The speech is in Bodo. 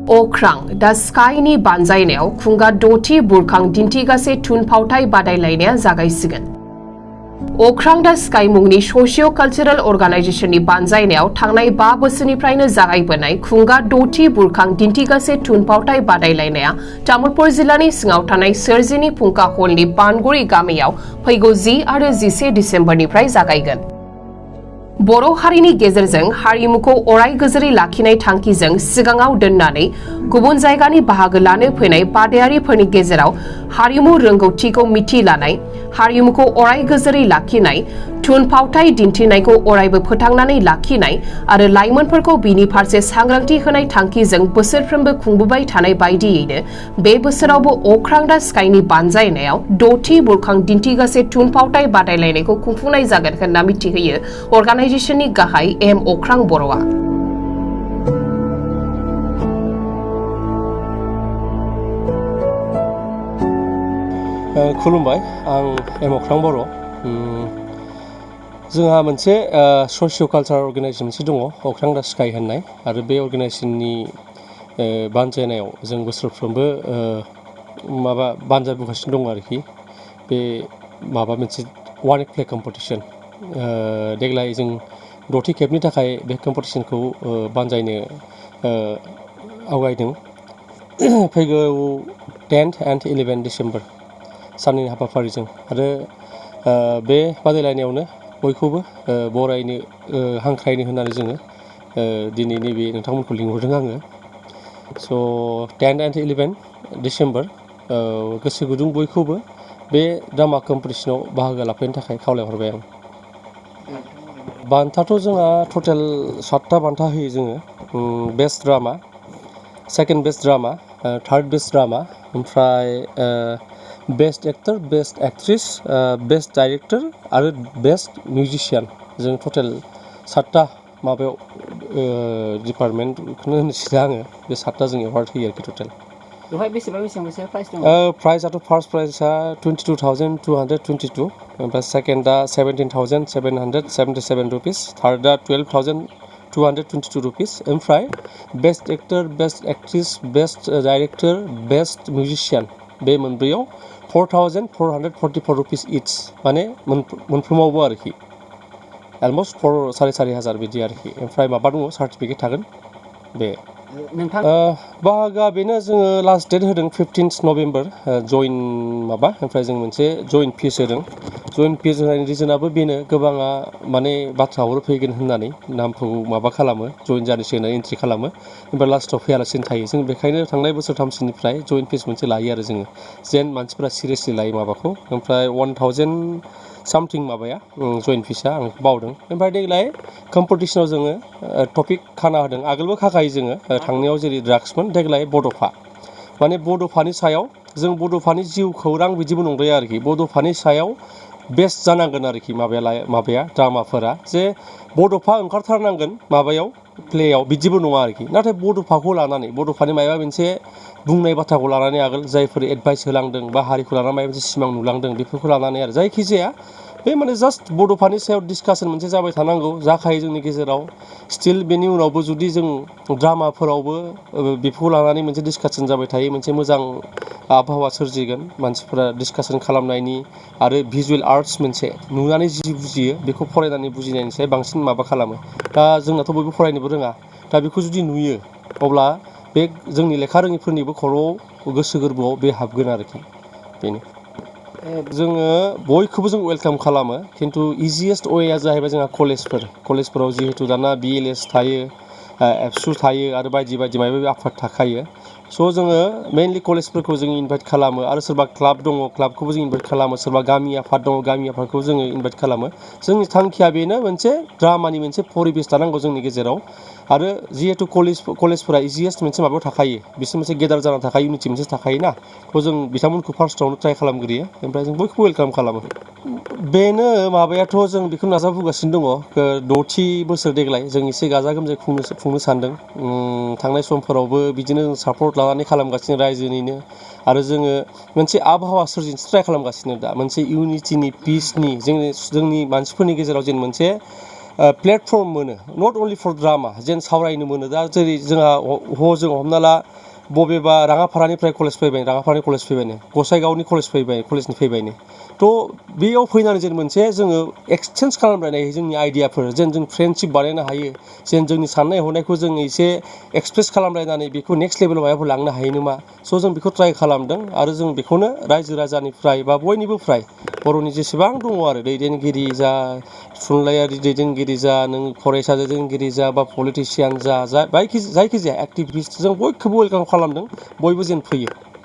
अख्रां दा स्काइनि बानजायनायाव खुंगा द'थि बुरखां दिन्थिगासे थुनफावथाय बादायलायनाया जागायसिगोन। अख्रां दा स्काई मुंनि स'सिय' कालचारेल अर्गानाइजेशननि बानजायनायाव थांनाय 5 बोसोरनिफ्रायनो जागायबोनाय खुंगा द'थि बुरखां दिन्थिगासे थुनफावथाय बादायलायनाया तामुलपुर जिल्लानि सिङाव थानाय सोरजिनि फुंखा हलनि बानगुरि गामियाव फैगौ 10 आरो 11 डिसेम्बरनिफ्राय जागायगोन। बर' हारिनि गेजेरजों हारिमुखौ अराय गोजोरै लाखिनाय थांखिजों सिगाङाव दोननानै गुबुन जायगानि बाहागो लानो फैनाय बादायारिफोरनि गेजेराव हारिमु रोंगौथिखौ मिथिलानाय, हारिमुखौ अराय गोजोरै लाखिनाय, थुनफावथाय दिन्थिनायखौ अरायबो फोथांनानै लाखिनाय आरो लाइमोनफोरखौ बिनि फारसे सांग्रांथि होनाय थांखिजों बोसोरफ्रोमबो खुंबोबाय थानाय बायदियैनो बे बोसोरावबो अख्रां दा स्काइनि बानजायनायाव द'थि बुरखां दिन्थिगासे थुनफावथाय बादायलायनायखौ खुंफुंनाय जागोन होनना मिथिहोयो अर्गानाइजेशननि गाहाय एम अख्रां बर'आ। खुलुमबाय, आं एम अख्रां बर'। जोंहा मोनसे स'सिय' कालचार अर्गानाइजेशन मोनसे दङ, अख्रां दा स्काई होननाय, आरो बे अर्गानाइजेशननि बानजायनायाव जों बोसोरफ्रोमबो बानजायबोगासिनो दङ आरोखि। बे मोनसे वान प्ले कम्पिटिशन। देग्लाय जों 10थि खेबनि थाखाय बे कम्पिटिशनखौ बानजायनो आवगायदों। फैगौ 10th and 11 डिसेम्बर साननैनि हाबाफारिजों, आरो बे बादायलायनायावनो बयखौबो बरायनो हांख्रायनो होननानै जोङो दिनै नैबे नोंथांमोनखौ लिंहरदों आङो। स' 10 and 11 डिसेम्बर गोसो गुदुं बयखौबो बे ड्रामा कम्पिटिशनाव बाहागो लाफैनो थाखाय खावलायहरबाय आं। बान्थाथ' जोंहा टटेल 7टा बान्था होयो जोङो। Best drama, second best drama, third best drama, ओमफ्राय best actor, best actress, best director आरो बेस्ट मिउजिशियान। जों टटेल 7टा माबायाव डिपार्टमेन्टखौनो होनोसै आङो। बे 7टा जों एवार्ड होयो आरोखि टटेल। बेवहाय बेसेबां प्राइस दङ? प्राइसआथ' फार्स्ट प्राइसआ 22,222, ओमफ्राय सेकेन्डआ 17,777 रुपिस, थार्डआ 12,222 रुपिस, ओमफ्राय best actor, best actress, best director, best musician, बे मोनब्रैयाव 4,444 रुपिस इच, माने मोनफ्रोमावबो आरोखि अलमस्ट 4,500 बिदि आरोखि। ओमफ्राय माबा दङ, सार्टिफिकेट थागोन। बे बाहागोआ बेनो, जोङो लास्ट डेट होदों 15 नभेम्बर जइन ओमफ्राय जों मोनसे जइन फिस होदों। जइन फिस होनायनि रिजनाबो बेनो, गोबाङा माने बाथ्रा फैगोन होननानै नामखौ माबा खालामो, जइन जानोसै होननानै एन्ट्रि खालामो, ओमफ्राय लास्टआव फैयालासिनो थायो। जों बेखायनो थांनाय बोसोरथामसोनिफ्राय जइन फिस मोनसे लायो आरो जोङो, जेन मानसिफोरा सिरियासलि लायो माबाखौ। ओमफ्राय 1,000 सामथिं माबाया जइन फिसा, आं बावदों। ओमफ्राय देग्लाय कम्पिटिशनाव जोङो टपिक खाना होदों, आगोलबो खाखायो जोङो, थांनायाव जेरै ड्राग्समोन, देग्लाय बड'फा। माने बड'फानि सायाव, जों बड'फानि जिउ खौरां बिदिबो नंद्राया आरोखि, बड'फानि सायाव बेस्ट जानांगोन आरोखि माबाया ड्रामाफोरा, जे बड'फा ओंखारथारनांगोन माबायाव प्लेयाव, बिदिबो नङा आरोखि। नाथाय बड'फाखौ लानानै, बड'फानि माबा मोनसे बुंनाय बाथ्राखौ लानानै आगोल जायफोर एडभाइस होलांदों बा हारिखौ लानानै माबा मोनसे सिमां नुलांदों, बेफोरखौ लानानै आरो जायखिजाया बे माने जास्ट बड'फानि सायाव डिसकासन मोनसे जाबाय थानांगौ, जाखायो जोंनि गेजेराव। स्टिल बेनि उनावबो जुदि जों ड्रामाफोरावबो बेफोरखौ लानानै मोनसे डिसकासन जाबाय थायो, मोनसे मोजां आबहावा सोरजिगोन, मानसिफोरा डिसकासन खालामनायनि, आरो भिजुवेल आर्ट्स मोनसे नुनानै जि बुजियो बेखौ फरायनानै बुजिनायनि सायाव बांसिन माबा खालामो। दा जोंनाथ' बयबो फरायनोबो रोङा, दा बेखौ जुदि नुयो अब्ला बे जोंनि लेखा रोङिफोरनिबो खर'आव, गोसो गोरबोआव बे हाबगोन आरोखि। बेनो जोङो बयखौबो जों वेलकाम खालामो, खिन्थु इजिएस्ट वेया जाहैबाय जोंहा कलेजफोराव जिहेतु दाना BLS थायो, एबसु थायो, आरो बायदि बायदि माबा माबि आफाद थाखायो। स' जोङो मेइनलि कलेजफोरखौ जों इनभाइट खालामो, आरो सोरबा क्लाब दङ, क्लाबखौबो जों इनभाइट खालामो, सोरबा गामि आफाद दङ, गामि आफादखौ जोङो इनभाइट खालामो। जोंनि थांखिया बेनो, मोनसे ड्रामानि मोनसे परिबेस थानांगौ जोंनि गेजेराव। आरो जिहेतु कलेजफोरा इजिएस्ट मोनसे माबायाव थाखायो, बिसोर मोनसे गेदार जाना थाखायो, इउनिटि मोनसे थाखायोना, थ' जों बिथांमोनखौ फार्स्टआवनो ट्राइ खालामग्रोयो, ओमफ्राय जों बयखौबो वेलकाम खालामो। बेनो माबायाथ' जों बेखौ नाजाबोगासिनो दङ, 6थि बोसोर देग्लाय जों एसे गाजा गोमजायै खुंनो सानदों। थांनाय समफोरावबो बिदिनो सापर्ट लानानै खालामगासिनो रायजोनिनो, आरो जोङो मोनसे आबहावा सोरजिनोसो ट्राइ खालामगासिनो दा, मोनसे इउनिटिनि, पिसनि, जोंनि मानसिफोरनि गेजेराव जेन मोनसे प्लेटफर्म मोनो नट अनलि फर ड्रामा जेन सावरायनो मोनो दा जेरै जोंहा जों हमना ला बबेबा राङाफारानिफ्राय कलेज फैबाय राङाफारानि कलेज फैबायनो गसाइगावनि कलेज फैबाय कलेजनि फैबायनो थ' बेयाव फैनानै जेन मोनसे जोङो एक्सचेन्ज खालामलायनाय जोंनि आइडियाफोर जेन जों फ्रेन्डशिप बानायनो हायो जेन जोंनि साननाय हनायखौ जों एसे एक्सप्रेस खालामलायनानै बेखौ नेक्स्ट लेभेलाव माबाफोर लांनो हायो नामा स' जों बेखौ ट्राइ खालामदों आरो जों बेखौनो रायजो राजानिफ्राय बा बयनिबोफ्राय बर'नि जेसेबां दङ आरो दैदेनगिरि जा थुनलाइयारि दैदेनगिरि जा नों फरायसा दैदेनगिरि जा बा पलिटिसियान जा जायखिजाया एक्टिभिस्ट जों बयखौबो वेलकाम खालामदों बयबो जेन फैयो